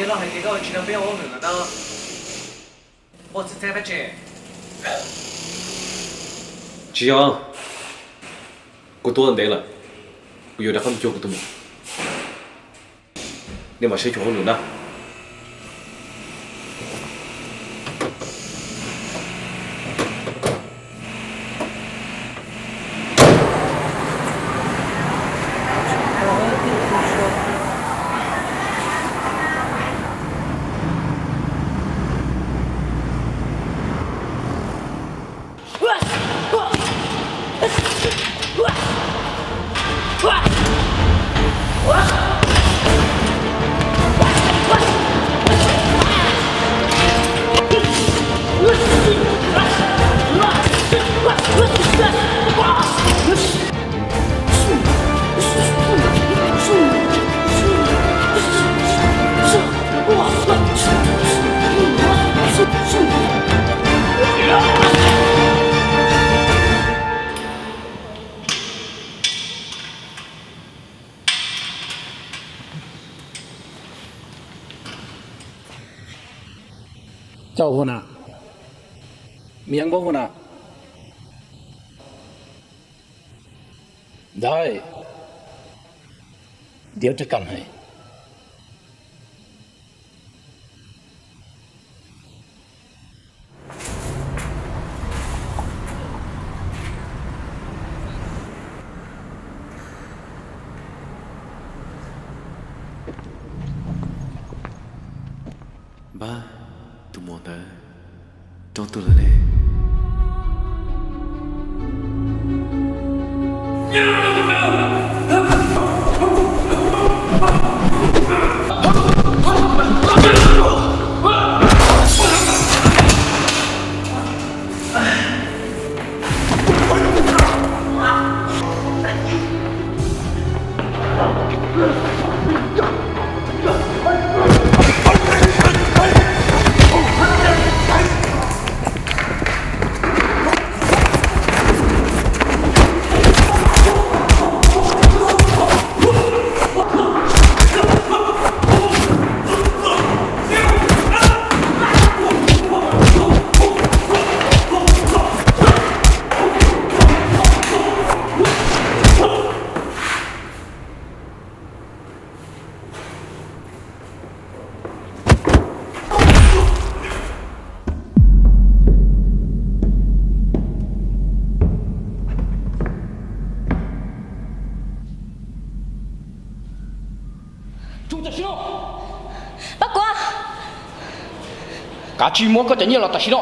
Yog no hais tias koj tsis nrog peb ua hauj lwm lawm no, ua txhij txhab dab tsi? Tsis yog, kuv tuag ntev lawm, kuv yuav rov qab mus cuag kuv tus muam. Nej mam seb cuag hauj lwm na. Cau hu na, miam nkaub hu na. Dai, diav rab kam hais. Npab, tus muam ntawd rau twg lawm ne? Kav tsij muab koj cov nyiaj los tam sim no,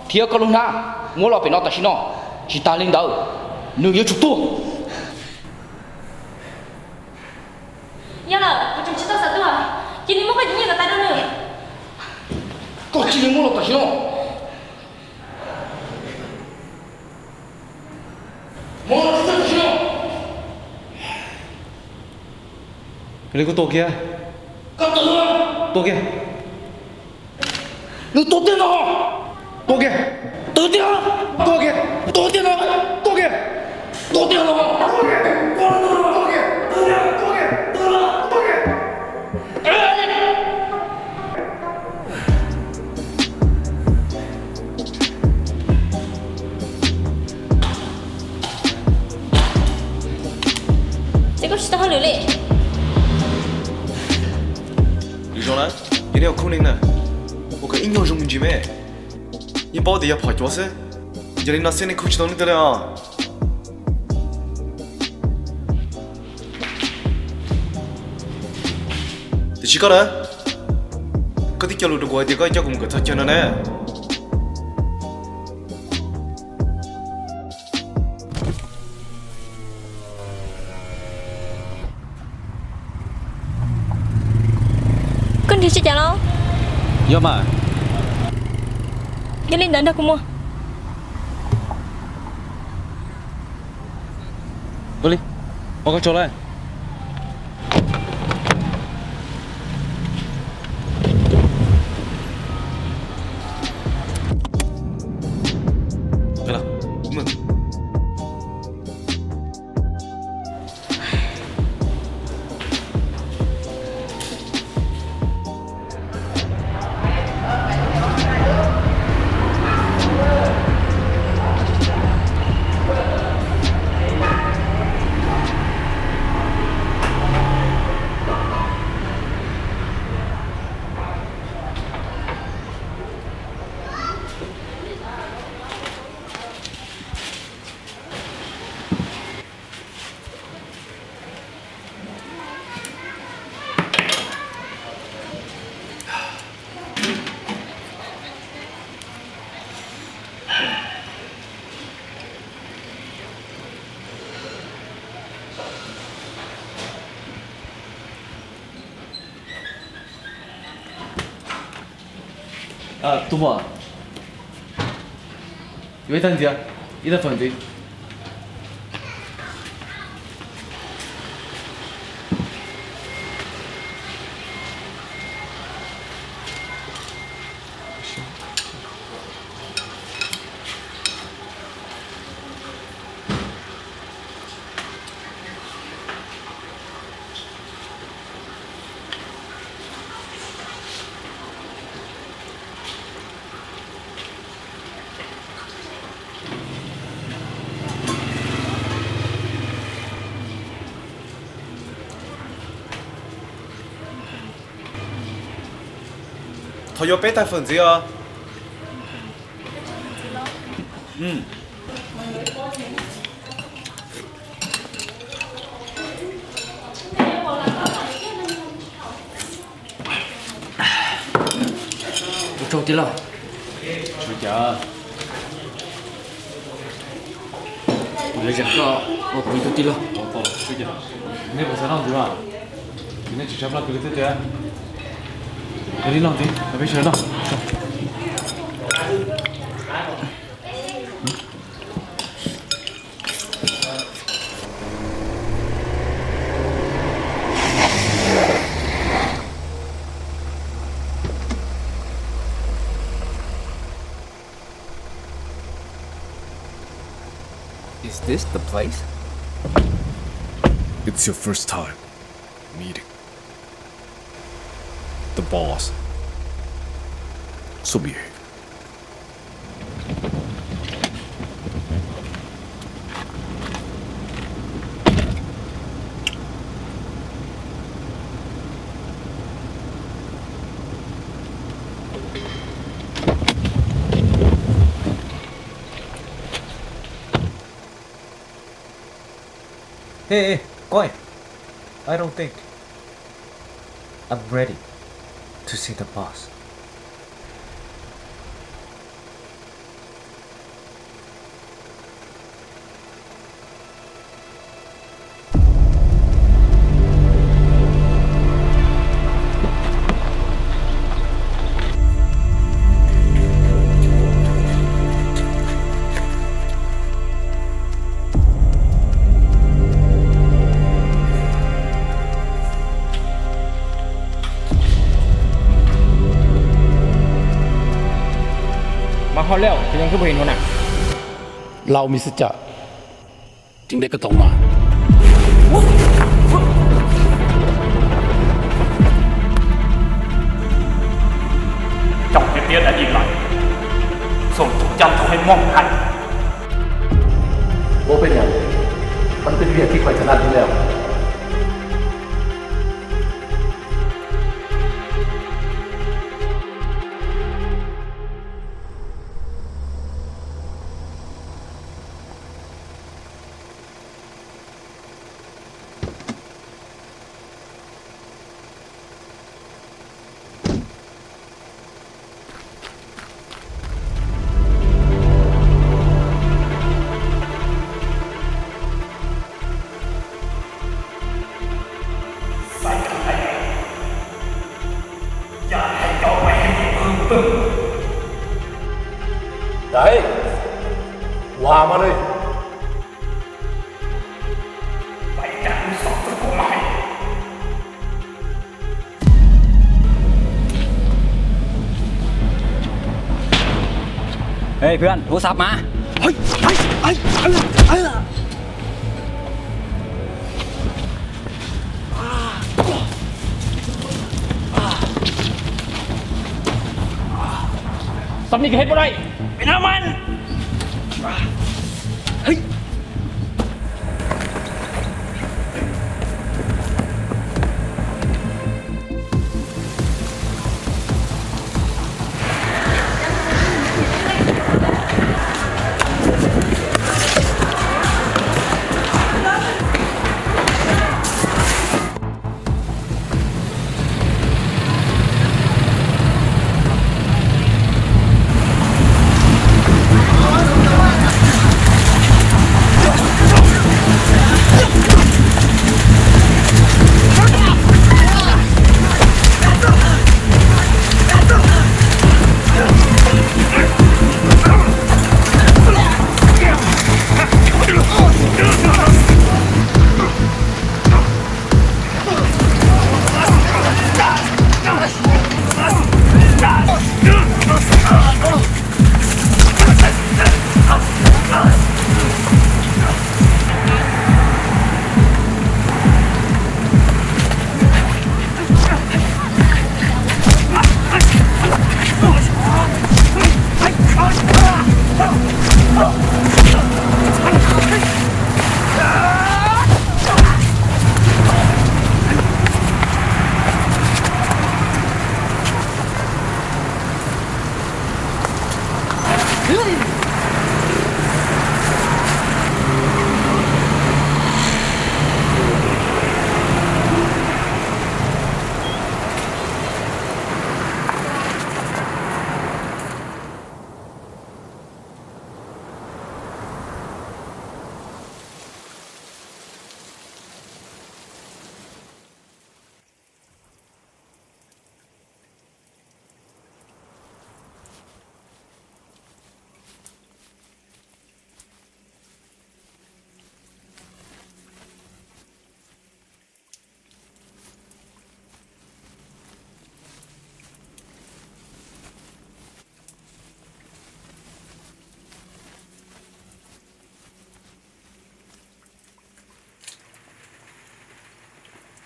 thiab koj lub hnab muab los pem no tam sim no. Tsis tas li ntawd, nws yuav tsum tuag. Yog lawm, kuv tseem tsis tau xav tuag, cia li muab koj cov nyiaj kom tas rau nws. Koj cia li muab los tam sim no. Muab los tam sim no. Li koj tua kiag. Tua kiag. Nws tua tiag no. Tua kiag. Tua tiag. Tua kiag. Tua tiag no. Tua kiag. Tua tiag no. Ces koj tsis tau hauj lwm li. Lwm zaus na, yog nej ua khub neeg na, ua kom ib nyuag zoo me ntsis me. Yeej paub tias yog phom cuav xwb, yog li no xwb nej khub tsis tau leej twg li os. Tiam sis koj na, koj twb cog lus rau kuv hais tias koj coj kuv mus kawm txog chaw no ne. Koj nrhiav tsis cas los? Yog mas. Yog li ntawd nrog kuv mus. Ua li, ua koj tsaug lawm. Tus muam, yuav ib tag ntxiv, ib tag fawm ntxiv. Thov yuav peb tag fawm ntxiv os. Ua tsaug tij laug. Kuv lawv zam koj ua kuv ib tug tij laug. Nej puas xav noj ntxiv mas? Ces nej tsis tshab plab kws li thiab tiag. Yog li noj ntxiv, peb sawv daws noj. Is this the place? It's your first time meeting the boss. So behave. Hey, hey, koj, I don't think I'm ready to see the boss. Mas ho leo, ces yeej kub pheej no na. Lau mis xwb cas. Chính đây có tổng mà. Trong cái tía đã đi lại, rồi chúng ta không hay mong hạnh. Bố biết nhỉ, vẫn cứ việc khi phải trở lại đi leo. Đấy, quà mà đây. Ê, Phiên, hú sập mà. Sập đi cái hết vào đây. Việt Nam anh.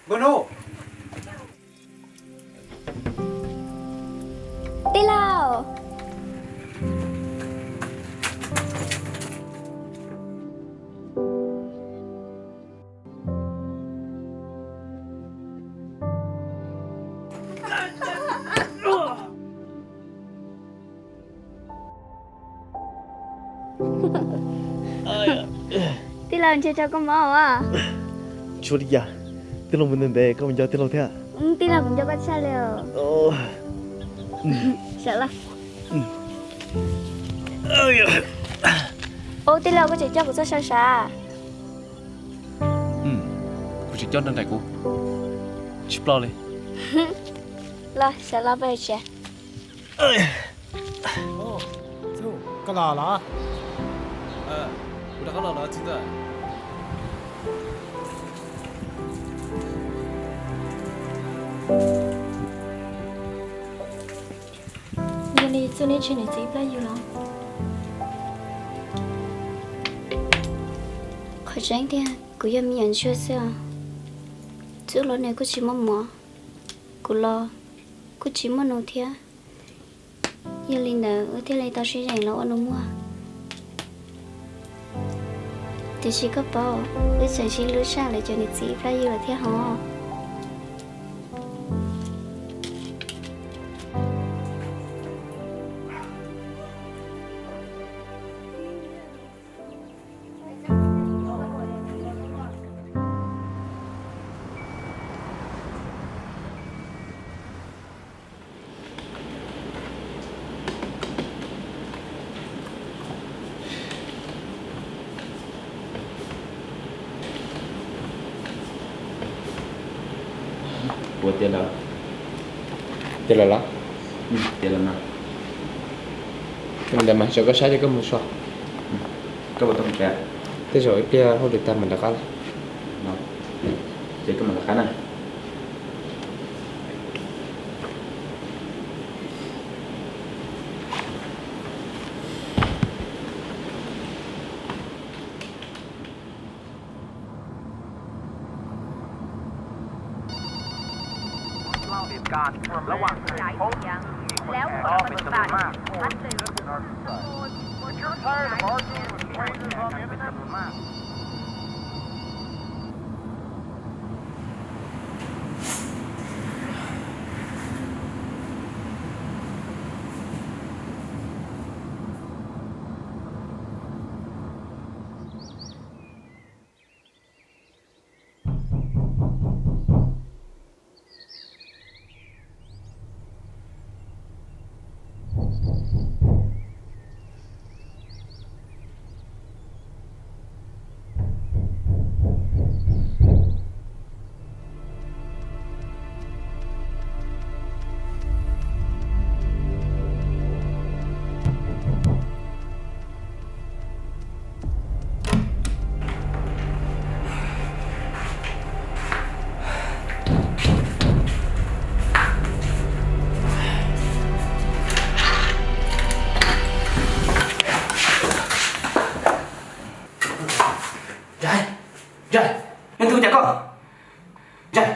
Npawg Nub. Tij laug. Tij laug, ntshe raug kua muag a. Tsis ua li cas, tij laug mus ntev ntev, koj mus nco tij laug thiab. Tij laug, kuv nco koj tshaj li. Sawv los. Ub, tij laug, koj tseem coj kuv tuaj saib sav? Kuv tseem coj nrog nraim kuv, tsis ploj li. Los, sawv los peb tsev. Koj los los? Kuv rov qab los los txiv ntxawm. Yog li Txuj neb tseg niam txiv ib plab yug los? Qhov tseeb tiag kuv yog me nyuam ntsuag xwb os. Txuj los nws kuj tsis muaj muam, kuv los kuj tsis muaj nus thiab. Yog li ntawd wb thiaj li tau sib zeem los ua nus muag. Tiam sis koj paub, wb tseem sib hlub tshaj lawv cov niam txiv ib plab yug lawm thiab hos. Ua tiag lawm? Tiag lawm los? Tiag lawm mas. Ntawd mas tso koj saib, koj mus so. Koj puas tau mus tsev? Tej zaum ib pliag hauj lwm tag mam rov qab los. Ces koj mam rov qab na. Ntsais, Ntsais, neb twb ua cas koj? Ntsais.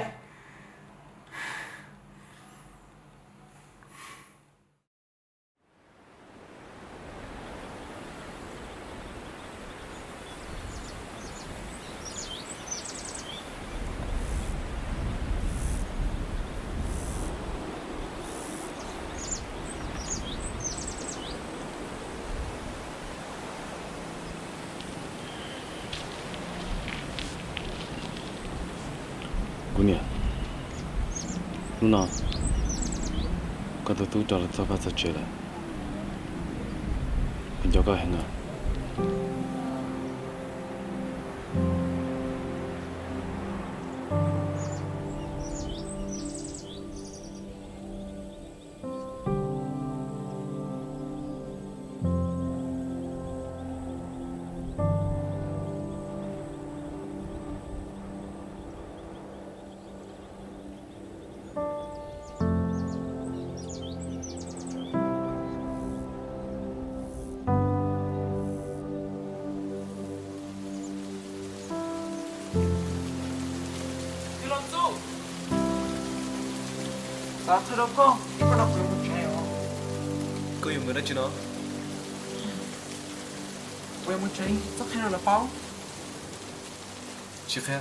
Kuv niam, hnub no koj tus tub rov los txog vaj txog tsev lawm, kuv nco koj heev os. Xav qhia rau koj, koj no kuv yuav mus tsev os. Koj yuav mus dab tsi no? Kuv yuav mus tsev, txhob qhia rau lawv paub. Tsis qhia?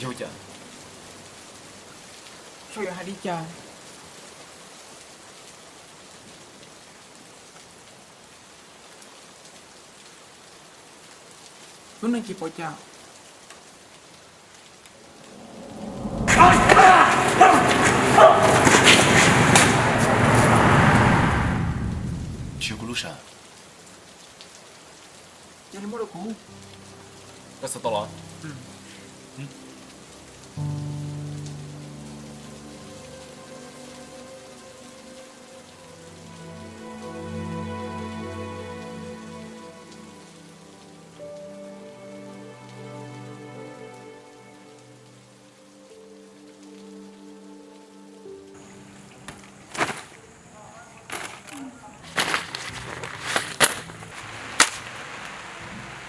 Yog cas? Tsis yog hais li cas. Lub neej tsis pom cas. Tsis yog kuv lub sam. Yog li muab rau kuv. Koj xav tau los?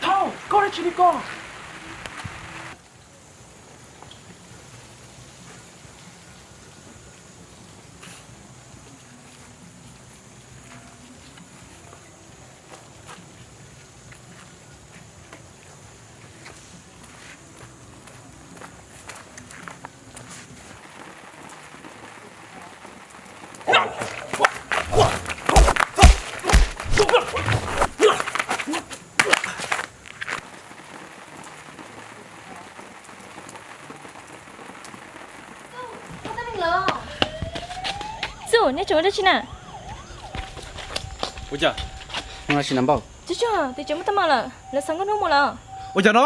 Thauj, koj dab tsi li koj? Txuj, nej tseem ua dab tsi na? Ua cas? Ua dab tsi na npauj? Tsis tsaug, twb tseem muaj teeb meem lawm, lawv xa nkauj hnub mus lawm. Ua cas no?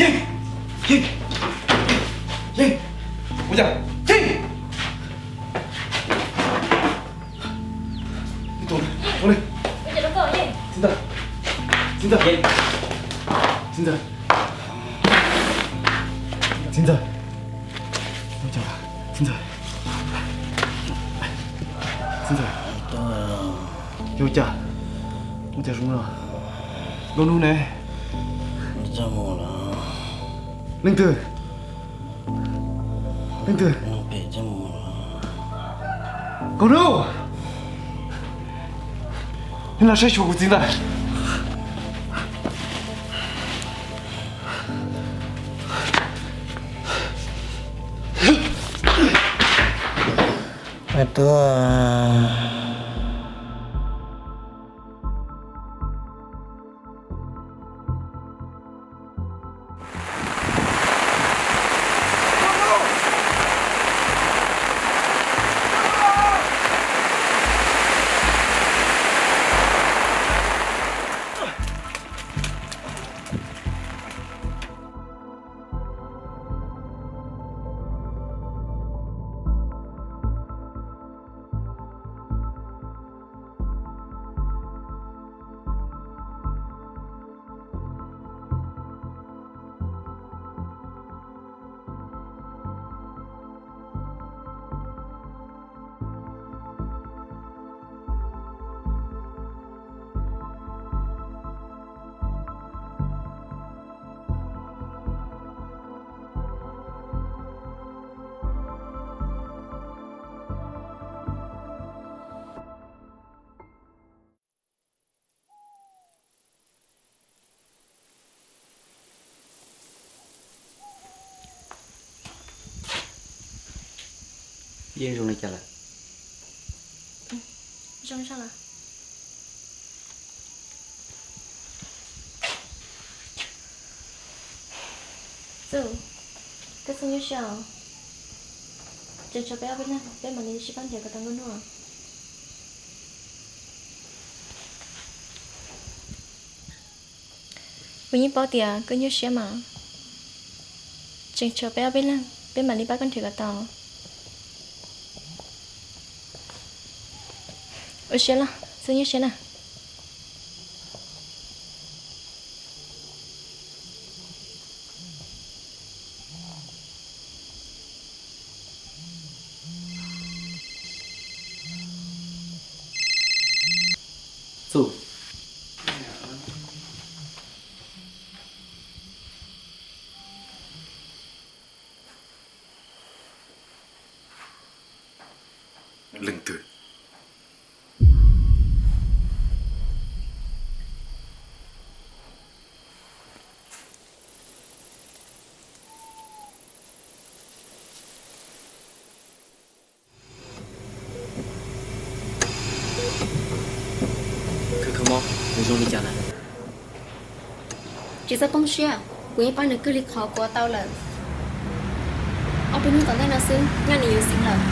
Yeej, yeej, yeej, ua cas, yeej. Txiv ntxawm, txiv ntxawm, txiv ntxawm, txiv ntxawm, txiv ntxawm, txiv ntxawm, txiv ntxawm, yog cas, ua cas zoo no, nkauj hnub ne, leej twg, leej twg, nkauj hnub, nej los saib xyuas kuv txiv ntxawm. Yeej zoo li cas lawm? Zoo zog lawm. Txuj, koj txhob nyuaj siab os. Tseem tshuav peb ob peb leeg, peb mam li sib pab nrhiav kom tau nkauj hnub. Kuv yeej paub tias koj nyuaj siab mas. Tseem tshuav peb ob peb leeg, peb mam li pab koj nrhiav kom tau. Ua siab los, txhob nyuaj siab na. Txuj. Leej twg? Khawb khawb mob nws zoo li cas na? Tsis txhob poob siab, kuv yeej pab nws kawg li qhov kuv ua tau lawm. Ob peb hnub tom ntej no xwb nyaj nws yuav xeev lawm.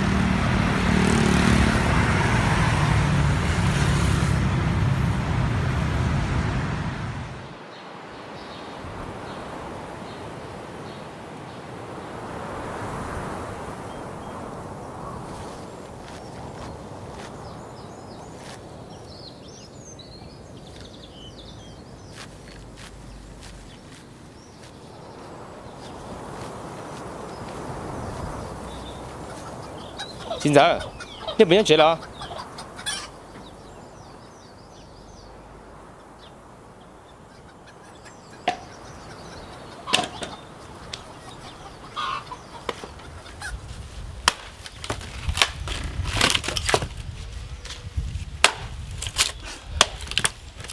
Txiv ntxawm, nej puas nyob tsev los?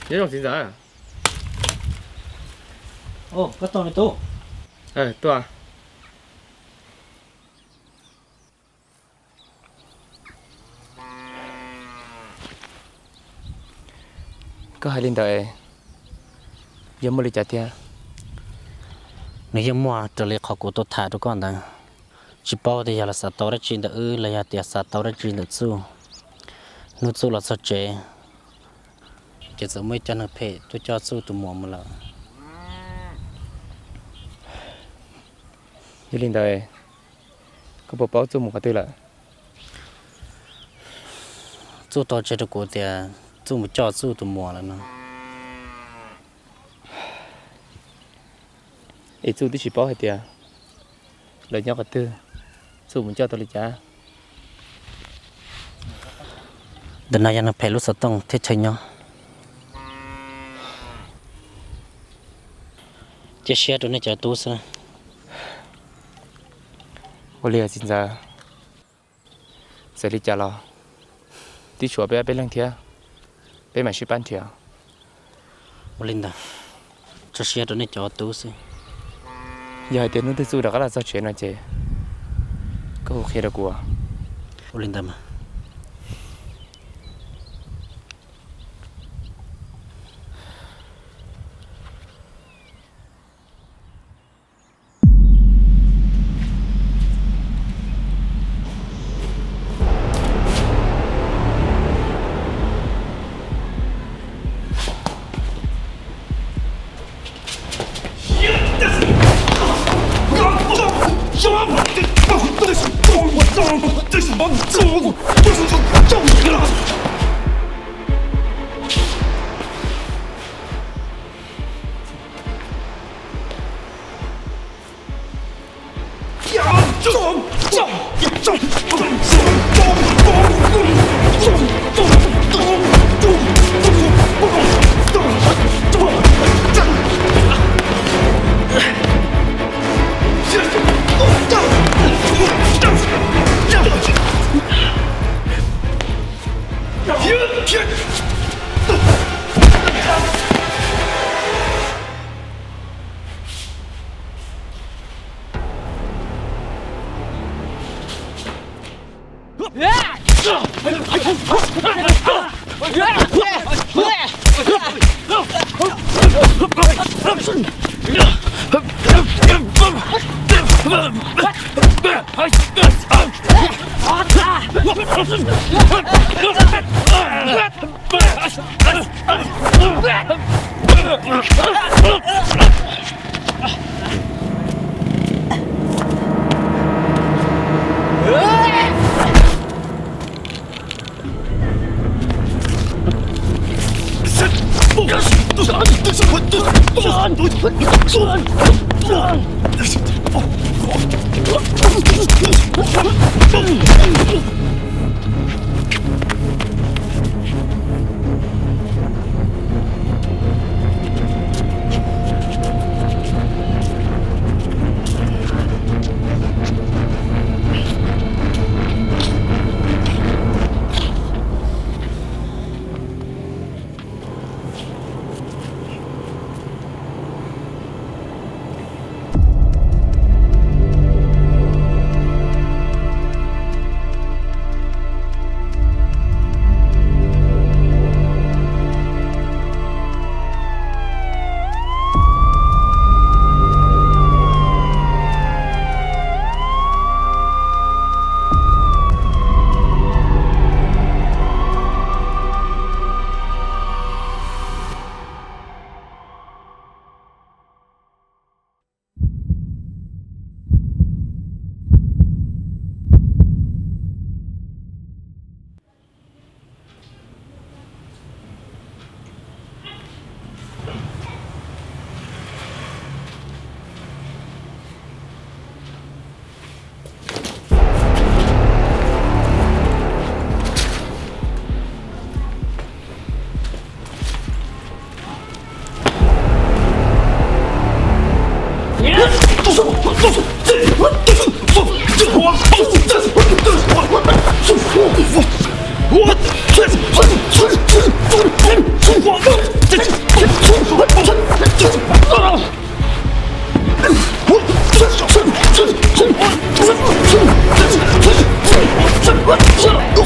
Nyob zoo txiv ntxawm. Koj tuaj me tub. Tuaj. Koj hais li ntawd, yog muaj li cas thiab? Nws yeej muaj raws li qhov kuv tuaj tham rau koj ntawd. Tsis paub tias yog los xav tau dab tsi ntawm wb los yog tias xav tau dab tsi ntawm Txuj. Hnub Txuj los txog tsev, ces txawm muaj ib co neeg phem tuaj coj Txuj tus muam mus lawm. Yog li ntawd, koj puas paub Txuj mus qhov twg lawm? Txuj tau tseg rau kuv tias Txuj mus coj Txuj tus muam lawm no. Es Txuj twb tsis paub hais tias lawv nyob qhov twg, Txuj mus coj tau li cas? Ntawm no yog neeg phem lub xov tooj thiab chaw nyob. Cia siab rau nej cov tub xwb. Ua li txiv ntxawm, txawm li cas los twb tshuav peb ob peb leeg thiab, peb mam sib pab nrhiav. Ua li ntawd, tso siab rau nej cov tub xwb. Yog hais tias hnub twg Txuj rov qab los txog tsev no ces koj hu qhia rau kuv. Ua li ntawd mas.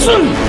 Action.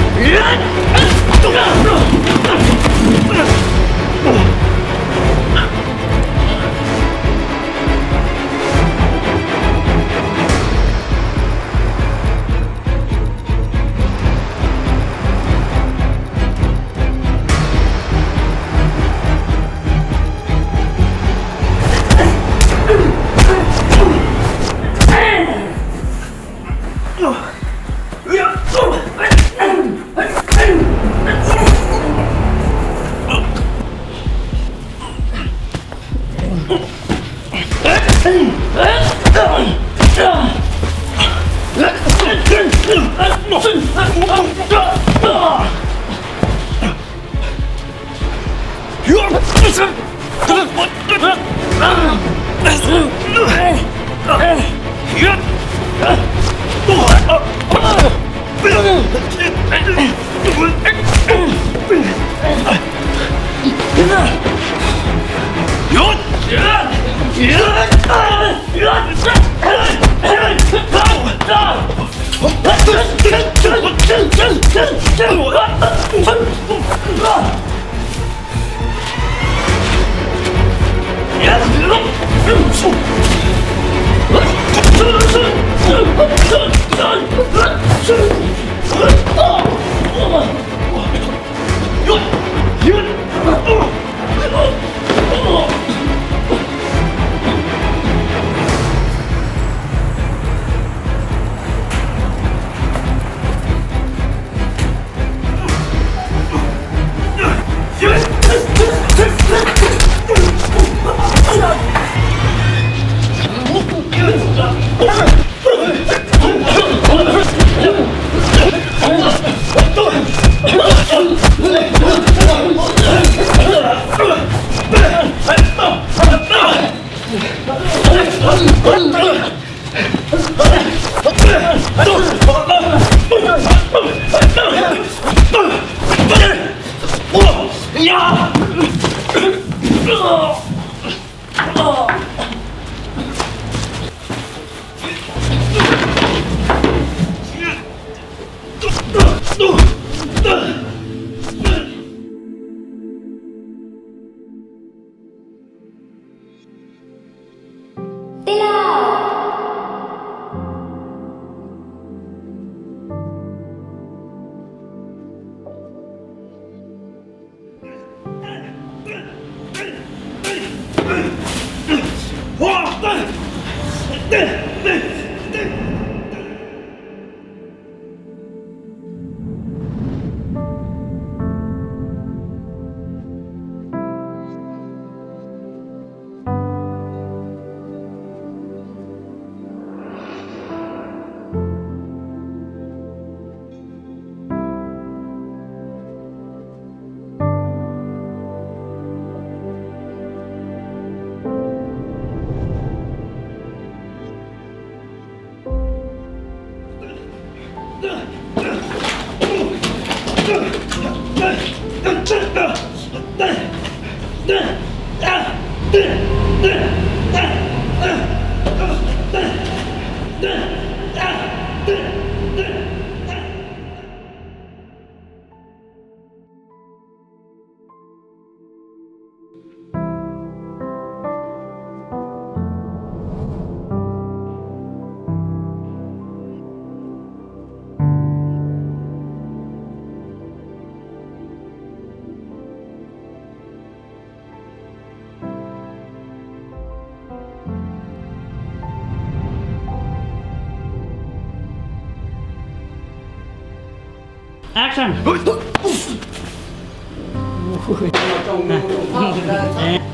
Action.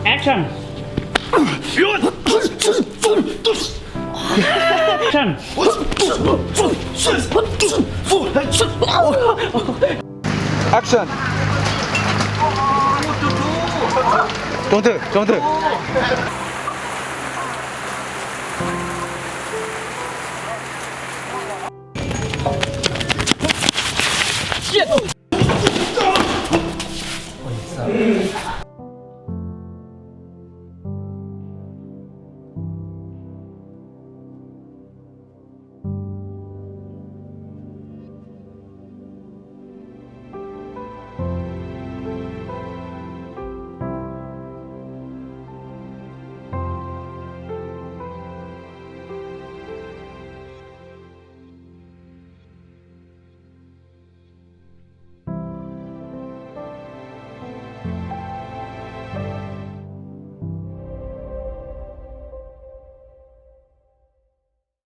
Action. Action. Trong thử, trong thử.